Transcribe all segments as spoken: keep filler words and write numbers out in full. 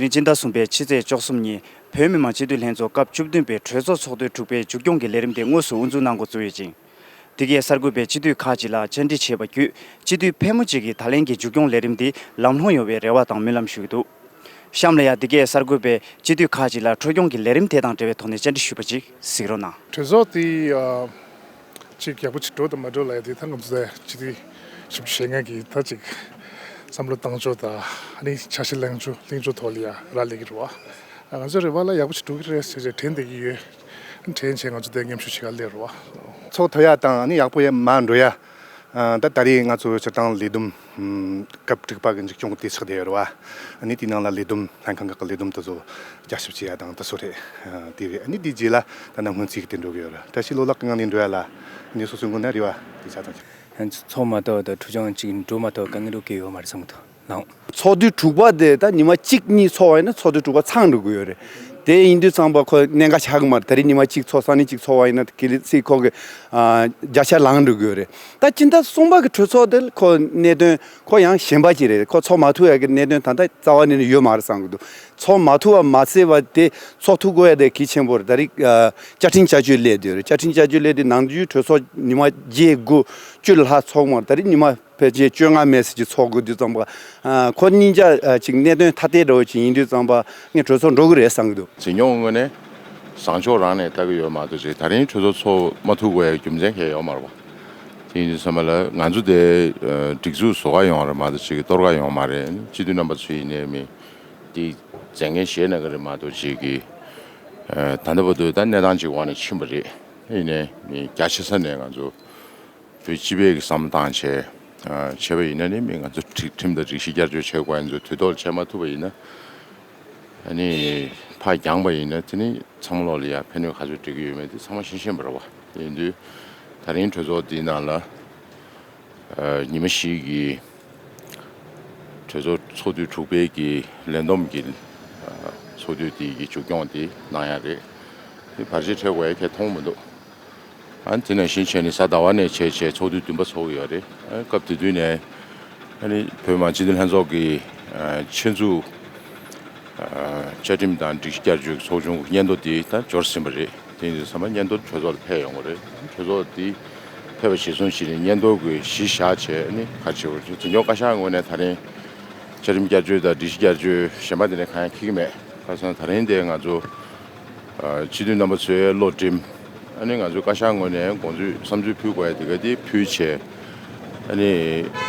སྤྱི་ཟླ་གསུམ་པའི་ཕྱི་ཚེས་བཅུ་གསུམ་ཉིན་བོད་མི་མང་སྤྱི་འཐུས་ལྷན་ཚོགས་སྐབས་བཅུ་བདུན་པའི་གྲོས་ཚོགས་ཚོགས་དུས་དྲུག་པའི་མཇུག་སྐྱོང་གི་ལས་རིམ་དེ་དངོས་སུ་དབུ་འཛུགས་གནང་འགོ་བཙུགས་ཡོད་ཅིང་། དེ་གའི་གསར་འགོད་པས་སྤྱི་འཐུས་ཁག་ཅིག་ལ་བཅར་འདྲི་བྱས་པ་བརྒྱུད། སྤྱི་འཐུས་ཕལ་མོ་ཆེ་གིས་ད་ལན་གྱི་མཇུག་སྐྱོང་ལས་རིམ་འདི་ལམ་ལྷོང་ཡོང་བའི་རེ་བ་དང་སྨོན་ལམ་ཞུ་གི་འདུག་གཤམ་ལ་ཡང་དེ་གའི་གསར་འགོད་པས་སྤྱི་འཐུས་ཁག་ཅིག་ལ་འཕྲོ་སྐྱོང་གི་ལས་རིམ་དེ་དང་འབྲེལ་བའི་ཐོག་ནས་བཅར་འདྲི་ཞུས་པ་ཅིག་གཟིགས་རོགས་གནང་། གྲོས་ཚོགས་དེ་ཨ། ཅིག་ཡག་པོ་ཅིག་འགྲོ་དང་མ་འགྲོ་ལ་ཡ་དེ་ད་ང་ཚོ་ད་སྤྱི་འཐུས་བཞི་བཅུ་ཞེ་ལྔ་གིས་ད་ཅིག་བསམ་བློ་བཏང་ཕྱོགས་དང་ཨ་ནི་འཆར་གཞི་ལེན་ཕྱོགས་ལེན་ཕྱོགས་ཐོག་ལ་ཡ་རག་ལས་ཀྱི་རེད་བ། ང་ཚོའི་རེ་བ་ལ་ཡག་པོ་ཅིག་འགྲོ་གི་རེད་ཟེར་བྱས་དྲན་བསྡད་ཀྱི་ཡོད། དྲན་བྱས་ང་ཚོ་དེ་མཉམ་ཞུགས་བྱེད་ག་སླེབས་རེད་བ། ཚོགས་ཐུབ་ཡ་དང་ཨ་ནི་ཡག་པོ་ཡ་མར་འགྲོ་ཡ། ཨ། ད་ད་རེས་ང་ཚོ་སྤྱིར་བཏང་ལས་བསྡོམས་སྐབས་དྲུག་པ་གི་མཇུག་སྐྱོང་གི་དུས་ཚོད་དེ་ཡོད་རེད་བ། ཨ་ནི་དེའི་ནང་ལ་ལས་བསྡོམས་ལྷན་ཁང་ཁག་གི་ལས་བསྡོམས་དེ་ཚོ་བསྐྱར་ཞིབ་བྱེད་ཡ་དང་དེ་ཚོ་རེད། ཨ། དེ་རེད། ཨ་ནི་དེའི་རྗེས་ལ་ད་ནམ་སྔོན་ཚིག་དེ་འགྲོ་གི་ཡོད་རེད། བཀྲ་ཤིས་ལོ་ལེགས་ཀྱི་ངང་ནས་འགྲོ་ཡ་ལ་ཨ་ནི་སོ་སོའི་ངོས་ནས་རེ་བ་དེ་ཆ་ཚང་། ཚོགས་མ་ཐུབ་པ་དང་འཕྲོ་སྐྱོང་གཅིག་འགྲོ་མ་ཐུབ་པ་དཀའ་ངལ་འགྲོ་གི་ཡོད་མ་རེད་བསམ་གི་འདུག་ལགས། ཚོགས་དུས་དྲུག་པ་དེ་ད་ཉི་མ་གཅིག་གཉིས་ཚོགས་པ་ཡིན་ན་ཚོགས་དུས་དྲུག་པ་ཚང་འགྲོ་གི་ཡོད་རེད། དེ་ཡིན་དུས་ཙམ་པ་ཁོ་གནད་འགག་ཆགས་གི་མ་རེད། ད་རེས་ཉི་མ་གཅིག་ཚོགས་སང་ཉིན་གཅིག་ཚོགས་པ་ཡིན་ན་གལ་སྲིད་ཁོ་གི་ཨ། བརྒྱ་ཆ་ལངས་འགྲོ་གི་ཡོད་རེད། ད་སྤྱི་ཟླ་གསུམ་པ་གི་གྲོས་ཚོགས་དེ་ཁོ་གནད་དོན་ཁོ་ཡང་གཞན་པ་ཅིག་རེད། ཁོ་ཚོགས་མ་ཐུབ་ཡ་གི་གནད་དོན་ད་ལྟ་རྩ་བ་ནས་ཡོད་མ་རེད་བསམ་གི་འདུག་ཚོགས་མ་ཐུབ་པ་མ་ཚད་པ་དེ་ཚོགས་ཐུབ་དགོས་ཡ་དེ་གལ་ཆེན་པོ་རེད། ད་རེས་ཨ། བཅའ་ཁྲིམས་བསྐྱར་བཅོས་སླེབས་བསྡད་ཡོད་རེད། བཅའ་ཁྲིམས་བསྐྱར་བཅོས་སླེབས་དུས་ནང་དུ་གྲོས་ཚོགས་ཉི་མ་བརྒྱད་དགུ་བཅུ་ལྷག་ཚོགས་མ་རེད། ད་རེས་ཉི་མ་ཕལ་ཆེར་བཅོ་ལྔ་མེད་ཟེར་གྱི་ཚོགས་དགོས་དུས་ཙམ་པ། ཨ། ཁོ་གཉིས་ཆ་ཨ། ཅིག་གནད་དོན་ཐ་དད་འདྲ་བོ་ཅིག་ཡིན་དུས་ཙམ་པ་ངས་གྲོས་ཚོགས་འགྲོ་གི་རེད་བསམ་གྱི་འདུག་འཛིན་སྐྱོང་ངོས་ནས་བཟང་ཕྱོགས་རང་ནས་ལྟ་གི་ཡོད་མ་གཏོགས་ཅིག་ད་རིང་གྲོས་ཚོགས་ཚོགས་མ་ཐུབ་དགོས་ཡ་རྒྱུ་མཚན་གང་ཡང་ཡོད་མ་རེད་པ། དེ་ཡིན་དུས་ཙམ་པ་ལ་ང་ཚོ་དེ་ཨ། སྒྲིག་འཛུགས་བཟོ་ག་ཡོང་བ་རེད་མ་གཏོགས་ཅིག་གཏོར་ག་ཡོང་བ་མ་རེད། སྤྱི་འཐུས་རྣམ་པ་ཚོ་ཡིན་ནའི་མི་དེ་མཛད་འགན་བཞེས་གནང་གི་རེད་མ་གཏོགས་ཅིག་གི་ཨ། ད་ལྟ་བར་དུ་ད་གནས་སྟངས་ཅིག་འོག་ནས་ཕྱིན་པ་རེད། ཡིན་ནའི་མི་རྒྱ་ཆེ་ས་ནས་ང་ཚོ་བོད་སྤྱི་པའི་གི་བསམ་བློ་བཏང་བྱས། ཨ། བྱས་པ་ཡིན་ན་ནི་མི་ང་ཚོ་སྒྲིག་ཁྲིམས་དང་སྒྲིག་གཞི་བསྐྱར་བཅོས་བྱེད་དགོས་ཡ་ཚོ་དུས་ཐོག་ལ་བྱེད་མ་ཐུབ་པ་ཡིན་ན། ཨ་ནི་ཕར་འགྱངས་པ་ཡིན་ན་དེ་ནི་ཚང་མ་ལོག་ལ་ཡ་ཕན་གནོད་ག་ཚོད་འགྲིག་གི་ཡོད་མེད་དེ་ཚང་མ་ཤེས་ཤེས་པ་རེད་བ། དེ་ཡིན་དུས་ད་རིང་གྲོས་ཚོགས་འདིའི་ནང་ལ་ཨ། ཉི་མ་བཞི་གི་གྲོས་ཚོགས་ཚོགས་དུས་དྲུག་པའི་གི་ལས་བསྡོམས་ཀྱི་ཨ། ཚོགས་དུས་དེ་གི་མཇུག་སྐྱོང་དེ་གནང་ཡ་རེད། དེ་བར་ཆད་འཕྲད་དགོས་ཡ་གང་ཡང་མཐོང་མི་འདུག་ཨ། དེ་ནང་བཞིན་བྱས་ནས་གཟའ་ཟླ་བ་ནས་བྱས་བྱས་ཚོགས་དུས་བདུན་པ་ཚོགས་ཀྱི་ཡོད་རེད། ཨ། སྐབས་དེ་དུས་ནས་ཨ་ནི་བོད་མི་མང་སྤྱི་འཐུས་ལྷན་ཚོགས་ཀྱི་ཨ། ཆེད་འཛུགས་ཨ། བཅའ་ཁྲིམས་དང་སྒྲིག་གཞི་བསྐྱར་བཅོས་ཀྱི་ཚོགས་ཆུང་གི་སྙན་ཐོ་དེ་ད་འབྱོར་ཟིན་པ་རེད། དེ་ཡིན་དུས་ཙམ་པ་སྙན་ཐོ་གྲོས་ཚོགས་ལ་ཕེབས་ཡོང་གི་རེད། གྲོས་ཚོགས་དེ་ཕེབས་པ་གཞིར་བཟུང་བྱས་ནས་སྙན་ཐོ་གི་གཞི་བཞག་བྱས་ནི་ག་བྱེད་དགོས་རེད། འཛིན་སྐྱོང་བཀའ་ཤག་ངོས་ནས་ད་རིང་བཅའ་ཁྲིམས་བསྐྱར་བཅོས་དང་སྒྲིག་གཞི་བསྐྱར་བཅོས་གཞན་པ་དེ་འདྲ་གང་ཡང་འཁྱེར་གྱི་མེད། ཁ་སང་ད་རིང་དེ་ང་ཚོ་ཨ། སྤྱི་འཐུས་རྣམ་པ་ཚོའི་བློ་སྒྲིམ། ཨ་ནི་ང་ཚོའི་བཀའ་ཤག་ངོས་ནས་དགོངས་ཚུལ་བསམ་ཚུལ་ཕུལ་དགོས་ཡ་དེ་ག་དེ་ཕུལ་བྱས། ཨ་ནི་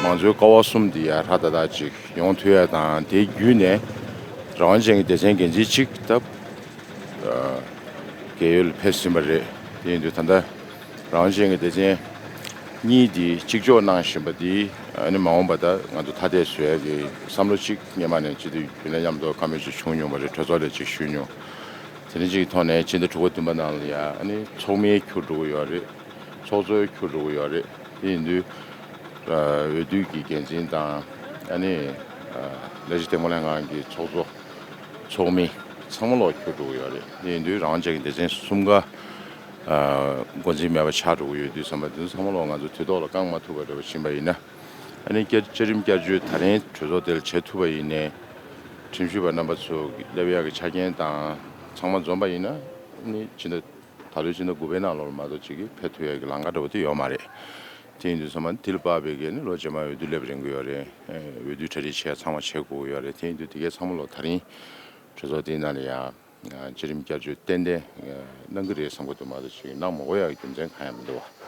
མང་གཙོའི་ཀ་བ་གསུམ་དེ་ཡ་ཧྲ་ཏག་ཏག་ཅིག་ཡོང་ཐུབ་ཡ་དང་དེ་བརྒྱུད་ནས་རང་དབང་ཅན་གྱི་སྡེ་ཚན་འགན་འཛིན་གཅིག་ད་ཨ། རྒས་ཡོལ་ལ་ཕེབས་ཟིན་པ་རེད། དེ་ཡིན་དུས་ད་ལྟ་རང་དབང་ཅན་གྱི་སྡེ་ཚན་གཉིས་དེ་གཅིག་ལྕོགས་གནང་བཞིན་པ་དེ་ཨ་ནི་མ་འོངས་པ་ད་ང་ཚོ་ཐ་དད་བཟོ་ཡ་གི་བསམ་བློ་གཅིག་སྔོན་མ་ནས་སྤྱི་འཐུས་རྒྱུན་ལས་མཉམ་དུ་བཀའ་མོལ་ཅིག་བྱུང་མྱོང་བ་རེད། གྲོས་ཚོགས་ལ་ཅིག་ཞུས་མྱོང་། དེ་འདྲ་ཅིག་གི་ཐོག་ནས་སྤྱི་ཟླ་དྲུག་པ་བདུན་པ་ནང་ལ་ཡ་ཨ་ནི་ཚོགས་མི་འཁྱུར་འགྲོ་གི་ཡོད་རེད། ཚོགས་གཙོ་འཁྱུར་འགྲོ་གི་ཡོད་རེད། དེ་ཡིན་དུས་ཨ། འོས་བསྡུ་གི་འགན་འཛིན་དང་ཨ་ནི་ཨ། ལས་བྱེད་འདེམས་ངོ་ལྷན་ཁང་གི་ཚོགས་གཙོ། ཚོགས་མི་ཚང་མ་ལོག་འཁྱུར་འགྲོ་གི་ཡོད་རེད། དེ་ཡིན་དུས་རང་དབང་ཅན་གྱི་སྡེ་ཚན་གསུམ་ཀ་ཨ། འགོ་འཛིན་མེད་པ་ཆགས་འགྲོ་གི་ཡོད་དུས་ཙམ་པ་དེ་ཚོ་ཚང་མ་ལོག་ང་ཚོ་དུས་ཐོག་ལ་བསྐང་མ་ཐུབ་པ་འདྲ་བོ་ཕྱིན་པ་ཡིན་ན། ཨ་ནི་བསྐྱར་བཅའ་ཁྲིམས་བསྐྱར་བཅོས་ད་རིང་གྲོས་ཚོགས་དེ་ལ་བྱེད་ཐུབ་པ་ཡིན་ནའི། ཁྲིམས་ཞིབ་པ་རྣམ་པ་ཚོ་གི་སླེབས་ཡག་གི་ཆ་རྐྱེན་དང་ཚང་མ་འཛོམས་པ་ཡིན་ན་ཨ་ནི་སྤྱི་ཟླ་ད་ལོའི་སྤྱི་ཟླ་དགུ་པའི་ནང་ལོགས་ལ་མ་གཏོགས་ཅིག་གི་ཕེབས་ཐུབ་ཡག་གི་ལམ་ཁ་འདྲ་བོ་དེ་ཡོད་མ་རེད། དེ་ཡིན་དུས་ཙམ་པ་དེ་ལ་དཔག་པའི་གི་ནི་ལོ་རྗེས་མ་འོས་བསྡུ་སླེབས་རན་གི་ཡོད་རེད། ཨ། འོས་བསྡུ་གྲ་སྒྲིག་བྱེད་ཡ་ཚང་མ་བྱེད་དགོས་ཀྱི་ཡོད་རེད། དེ་ཡིན་དུས་དེ་གའི་ཚང་མ་ལོག་ད་རིང་གྲོས་ཚོགས་དེའི་ནང་ལ་ཡ། ཨ། བཅའ་ཁྲིམས་བསྐྱར་བཅོས་ཏན་ཏན་ཨ། གནང་གི་རེད་བསམ་གྱི་འདུག་མ་གཏོགས་ཅིག་གནང་མ་དགོས་ཡག་གི་རྒྱུ་མཚན་གང་ཡང་མི་འདུག་བ།